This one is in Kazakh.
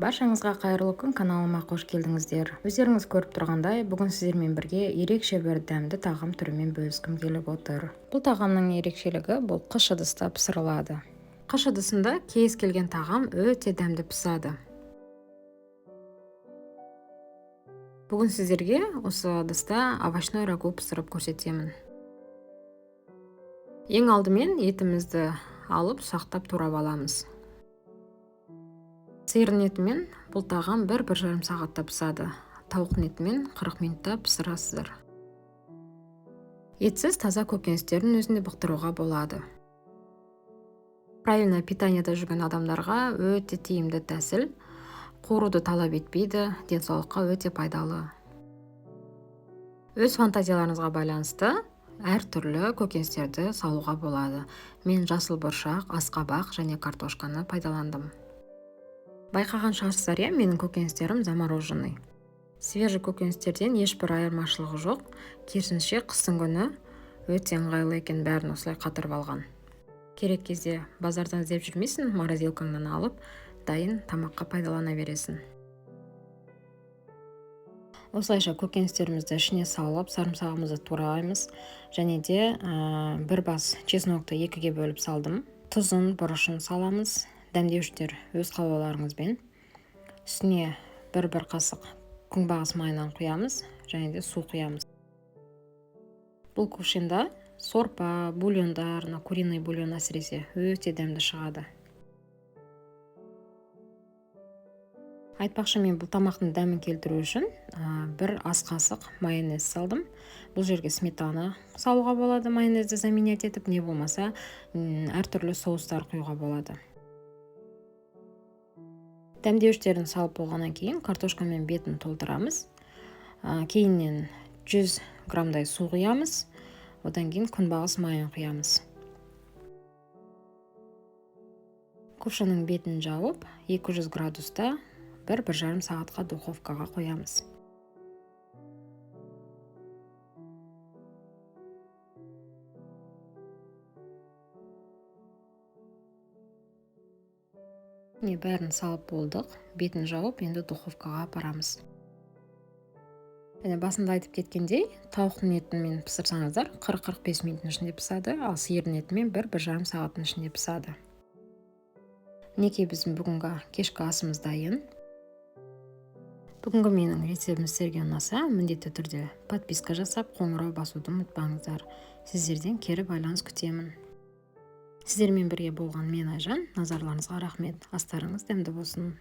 Баршаңызға қайырлы күн, каналыма қош келдіңіздер. Өздеріңіз көріп тұрғандай, бүгін сіздермен бірге ерекше бір дәмді тағам түрімен бөліскім келіп отыр. Бұл тағамның ерекшелігі бұл қыш ыдыста пісіріледі. Қыш ыдысында кез келген тағам өте дәмді піседі. Бүгін сіздерге осы ыдыста овощной рагу пісіріп көрсетемін. Ең алдымен етімізді алып ұсақтап турап аламыз. Сиырдың етімен бұл тағам 1-1,5 сағатта піседі. Тауықтың етімен 40 минутта пісіресіздер. Етсіз таза көкөністердің өзінде бұқтыруға болады. Правильное питаниеда жүрген адамдарға өте тиімді тәсіл. Қуыруды талап етпейді, денсаулыққа өте пайдалы. Өз фантазияларыңызға байланысты әртүрлі көкөністерді салуға болады. Мен жасыл бұршақ, асқабақ және картошканы пайдаландым. Байқаған шығарсыздар, иә, менің көкөністерім замороженный. Свежий көкөністерден ешбір айырмашылығы жоқ. Керісінше қыстың күні өте ыңғайлы екен бәрін осылай қатырып алған. Керек кезде базардан іздеп жүрмейсің, морозилкаңнан алып, дайын тамаққа пайдалана бересің. Осылайша көкөністерімізді ішіне салып, сарымсағымызды тураймыз. Және де бір бас чеснокты екіге бөліп салдым. Тұзын, бұрышын саламыз. Дәмдеуіштер өз қалауларыңызбен. Үстіне бір-бір қасық күнбағыс майынан құямыз және де су құямыз. Бұл кувшинда сорпа, бульондар, мына куриный бульон әсіресе өте дәмді шығады. Айтпақшы, мен бұл тамақтың дәмін келтіру үшін бір ас қасық майонез салдым. Бұл жерге сметана салуға болады, майонезді заменять етіп, не болмаса әртүрлі соустар құюға болады. Дәмдеуіштерін салып болғаннан кейін картошкамен бетін толтырамыз. Кейіннен 100 граммдай су құямыз. Одан кейін күнбағыс майын құямыз. Кувшиннің бетін жауып, 200 градуста 1-1,5 сағатқа духовкаға қоямыз. Міне, бәрін салып болдық. Бетін жауып, енді духовкаға апарамыз. Және басында айтып кеткендей, тауықтың етімен пісірсеңіздер 40-45 минуттың ішінде піседі, ал сиырдың етімен 1-1,5 сағаттың ішінде піседі. Мінекей, біздің бүгінгі кешкі асымыз дайын. Бүгінгі менің рецептім сіздерге ұнаса, міндетті түрде подписка жасап, қоңырау басуды ұмытпаңыздар. Сіздерден кері байланыс күтемін. Сіздермен бірге болған мен Айжан, назарларыңызға рахмет. Астарыңыз дәмді болсын.